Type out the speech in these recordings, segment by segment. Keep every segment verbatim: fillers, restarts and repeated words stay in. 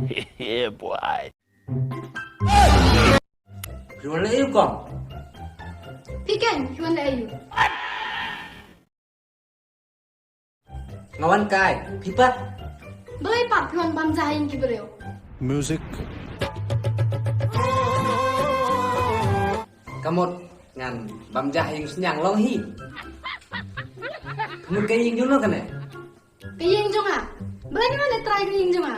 Yeah, boy. Phi wan leh aïu kong? Phi keiñ, phi wan leh aïu? Nga wan kai, phi pat? Balei pat phi wan bam ja ha ïing ki briew? Music. Ka mut ngan bam ja ha ïing sniang long hi. Ka mut ka ïing jong no kane? Ka ïing jong nga. Balei ngan leh trai ka ïing jong nga?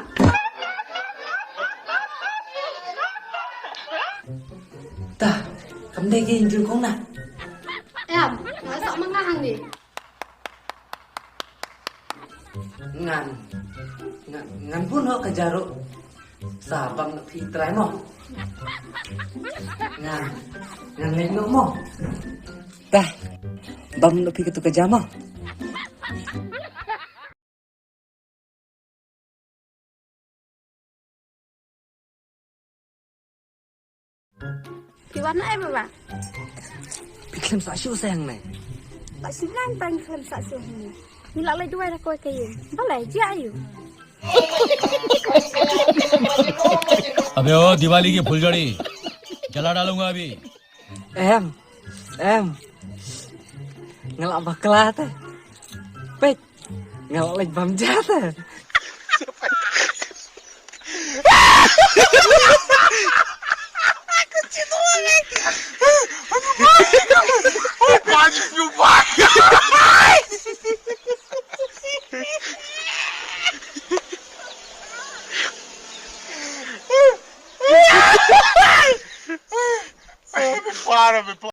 Ta, kam dei ka ïing jong kong na. Em, nga sa ma nga hangne. Ngan, ngan, ngan bun ho ka jaru. Sa bam na phi trai mo. Ngan, ngan leh no mo. Ta, bam na phi ka tu ka ja mo. Phi wan ai baba. Phi khlem sa shu seng ne. Ba shu nang tang khlem sa shu ne. Ni la lai duwai da koi kayin. Balai ji ayu. अबे ओ दिवाली की फुलझड़ी, जला डालूंगा अभी। Em, em. Nga la bakla te. Peit, nga la leit bam ja te.